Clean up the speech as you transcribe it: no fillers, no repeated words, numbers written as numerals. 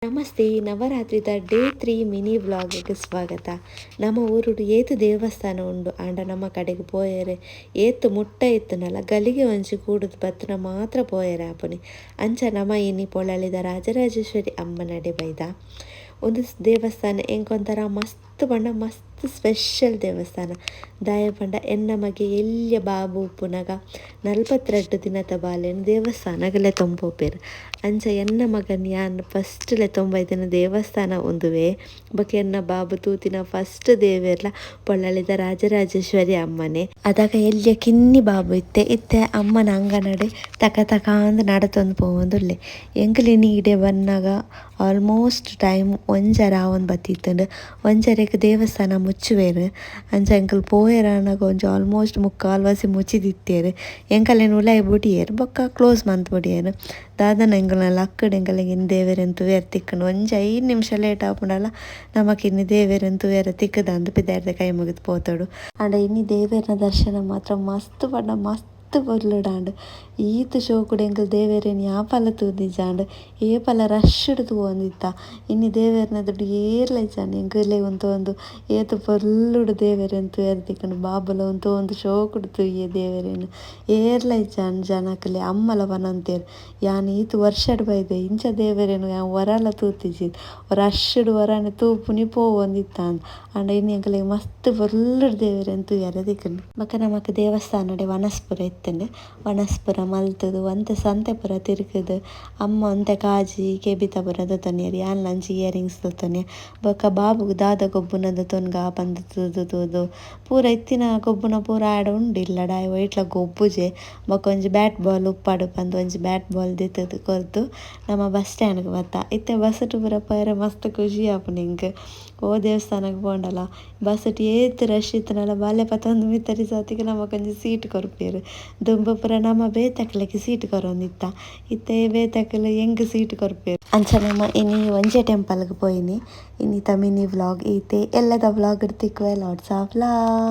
Namaste, ನವರಾತ್ರಿದ day 3 mini vlog ಸ್ವಾಗತ. ನಮ್ಮ ಊರುಡು ಏತ್ ದೇವಸ್ಥಾನ ಉಂಡು, ಆಂಡ ನಮ್ಮ ಕಡೆಗೆ ಪೋಯೆರೆ ಏತ್ ಮುಟ್ಟ ಇತ್ತುನಲ ಗಲಿಗೆ ಒಂಜಿ ಕೂಡುದು ಬತ್ತುನ ಮಾತ್ರ ಪೋಯೆರೆ ಆಪುನಿ. ಅಂಚ ನಮ ಇನಿ ಪೊಳಲಿದ ರಾಜರಾಜೇಶ್ವರಿ ಅಮ್ಮನಡೆ ಬೈದ. ಒಂದು ದೇವಸ್ಥಾನ ಎಂಕೊಂತರ ಮಸ್ತ್ ಪಂಡ ಮಸ್ತ್ ಸ್ಪೆಷಲ್ ದೇವಸ್ಥಾನ. ದಾಯ ಪಂಡ ಎನ್ನ ಮಗೆ ಎಲ್ಯ ಬಾಬು ಉಪ್ಪುನಗ 42 ದಿನತ ಬಾಲೆನ್ ದೇವಸ್ಥಾನಗ್ ಲೆತೊಂಪೋಪೆರ್. ಅಂಚ ಎನ್ನ ಮಗನ್ ಯಾನ್ ಫಸ್ಟ್ ಲೆತೊಂಬೈದಿನ ದೇವಸ್ಥಾನ ಉಂದುವೇ. ಬೊಕ ಎನ್ನ ಬಾಬು ತೂತಿನ ಫಸ್ಟ್ ದೇವೆರ್ಲ ಪೊಳಲಿದ ರಾಜರಾಜೇಶ್ವರಿ ಅಮ್ಮನೆ. ಅದಾಗ ಎಲ್ಯ ಕಿನ್ನಿ ಬಾಬು ಇತ್ತೆ ಇತ್ತೆ ಅಮ್ಮನ ಅಂಗನಡೆ ತಕ ತಕ ಅಂದ್ ನಡತೊಂದು ಪೋವೊಂದುಲ್ಲೆ. ಎಂಕುಲು ಇನಿ ಇಡೆ ಬನ್ನಗ ಆಲ್ಮೋಸ್ಟ್ ಟೈಮ್ ಒಂಜರೆ ಆವೊಂದು ಬತ್ತಿತ್ತುಂಡು. ಒಂಜರೆಗ್ ದೇವಸ್ಥಾನ ಮುಚ್ಚುವೆರ್. ಅಂಚ ಎಂಕುಲು ಪೋಯೆರಾನಗ ಒಂಜಿ ಆಲ್ಮೋಸ್ಟ್ ಮುಕ್ಕಾಲ್ ವಾಸಿ ಮುಚ್ಚಿದಿತ್ತೆರ್. ಎಂಕಲೆನ್ ಉಲಾಯಿ ಬುಡಿಯೆರ್ ಬೊಕ್ಕ ಕ್ಲೋಸ್ ಮಂತ್ ಬುಡಿಯೆರ್. ದಾದನ ಎಂಕಲ್ನ ಲಕ್ಕಡ್ ಎಂಕಲೆಗ್ ಇನಿ ದೇವೆರೆನ್ ತೂಯೆರೆ ತಿಕ್ಕುಂಡು. ಒಂಜಿ 5 ನಿಮಿಷ ಲೇಟ್ ಆಪುಂಡಲ ನಮಕ್ ಇನಿ ದೇವೆರೆನ್ ತೂಯೆರೆ ತಿಕ್ಕುದಂದ್ ಪಿದಾಯ್ದ ಕೈ ಮುಗಿದ್ ಪೋತೊಡು. ಆಂಡ ಇನಿ ದೇವೆರ್ನ ದರ್ಶನ ಮಾತ್ರ ಮಸ್ತ್ ಪಂಡ ಮಸ್ತ್ ಪೊರ್ಲುಡಾಂಡ್. ಈತ್ ಶೋಕುಡು ಎಂಕುಲು ದೇವೆರೆನ್ ಯಾಪಲ ತೂದಿಜಾಂಡ್. ಏಪಲ ರಶ್ ಡ್ ತೂವೊಂದಿತ್ತ. ಇನಿ ದೇವೆರ್ನ ಎದುರುಡು ಏರ್ಲ ಇಜ್ಜಾಂಡ್. ಎಂಕುಲೇ ಉಂತೊಂದು ಏತ್ ಪೊರ್ಲುಡು ದೇವೆರೆನ್ ತೂಯೆರೆ ತಿಕ್ಕುಂಡು. ಬಾಬುಲ ಉಂತೊಂದು ಶೋಕುಡು ತೂಯೆ ದೇವೆರೆನ್. ಏರ್ಲ ಇಜ್ಜಾಂಡ್ ಜನಕುಲೆ. ಅಮ್ಮಲ ಪನೊಂತೆರ್ ಯಾನ್ ಈತ್ ವರ್ಷಡ್ ಬೈದೆ ಇಂಚ ದೇವೆರೆನ್ ಯಾನ್ ಒರಲ ತೂತಿಜಿ. ರಶ್ ಡ್ ಒರಾನೆ ತೂಪುನಿ ಪೋವೊಂದಿತ್ತಾಂದ್. ಆಂಡ ಇನಿ ಎಂಕಲೆಗ್ ಮಸ್ತ್ ಪೊರ್ಲುಡು ದೇವೆರೆನ್ ತೂಯೆರೆ ತಿಕ್ಕುಂಡು. ಬೊಕ ನಮಕ್ ದೇವಸ್ಥಾನಡೆ ವನಸ್ ಪೂರ ಇತ್ತುಂಡು. ವನಸ್ ಪೂರ ಮಲ್ತುದು ಒಂತೆ ಸಂತೆ ಪೂರ ತಿರುಗುದು ಅಮ್ಮ ಒಂತೆ ಕಾಜಿ ಕೆಬಿತ ಪೂರ ದೆತೊನಿಯೆರ್. ಯಾನ್ಲ ಅಂಚಿ ಇಯರಿಂಗ್ಸ್ ದೆತೊನಿಯೆ. ಬೊಕ ಬಾಬುಗ್ ದಾದ ಗೊಬ್ಬುನ ದೆತೊನ್ಗ ಪಂದ್ ತೂದು ತೂದು ಪೂರ ಇತ್ತಿನ ಗೊಬ್ಬುನ ಪೂರ ಆಡ ಉಂಡು ಇಲ್ಲಡ ಆಯೆ ಒಯಿಟ್ಲ ಗೊಬ್ಬುಜೆ. ಬೊಕ ಒಂಜಿ ಬ್ಯಾಟ್ ಬಾಲ್ ಉಪ್ಪಡು ಪಂದ್ ಒಂಜಿ ಬ್ಯಾಟ್ ಬಾಲ್ ದೆತ್ತುದು ಕೊರ್ದು ನಮ ಬಸ್ ಸ್ಟ್ಯಾಂಡ್ ಗ್ ಬತ್ತ. ಇತ್ತೆ ಬಸ್ ಟ್ ಪೂರ ಪೋಯೆರೆ ಮಸ್ತ್ ಖುಷಿ ಆಪುಂಡು ಎಂಕ್. ಓ ದೇವಸ್ಥಾನಗ್ ಪೋಂಡಲ ಬಸ್ ಟ್ ಏತ್ ರಶ್ ಇತ್ತುಂಡಲ ಬಾಲೆ ಪತೊಂದು ಮಿತ್ತರಿ ಸಾತಿಗ್ ನಮಕೊಂಜಿ ಸೀಟ್ ಕೊರ್ಪೆರ್. ದುಂಬು ಪೂರ ನಮ ಬೇತಕ್ಲೆಗ್ ಸೀಟ್ ಕೊರೊಂದಿತ್ತ. ಇತ್ತೆ ಬೇತಕ್ಲು ಎಂಕ್ ಸೀಟ್ ಕೊರ್ಪೆರ್. ಅಂಚ ನಮ ಇನಿ ಒಂಜೆ ಟೆಂಪಲ್ ಗ್ ಪೋಯಿನಿ. ಇನಿತ ಮಿನಿ ವ್ಲಾಗ್ ಈತೆ. ಎಲ್ಲದ ವ್ಲಾಗ್ ಡ್ ತಿಕ್ಕುವೆ. Lots of love.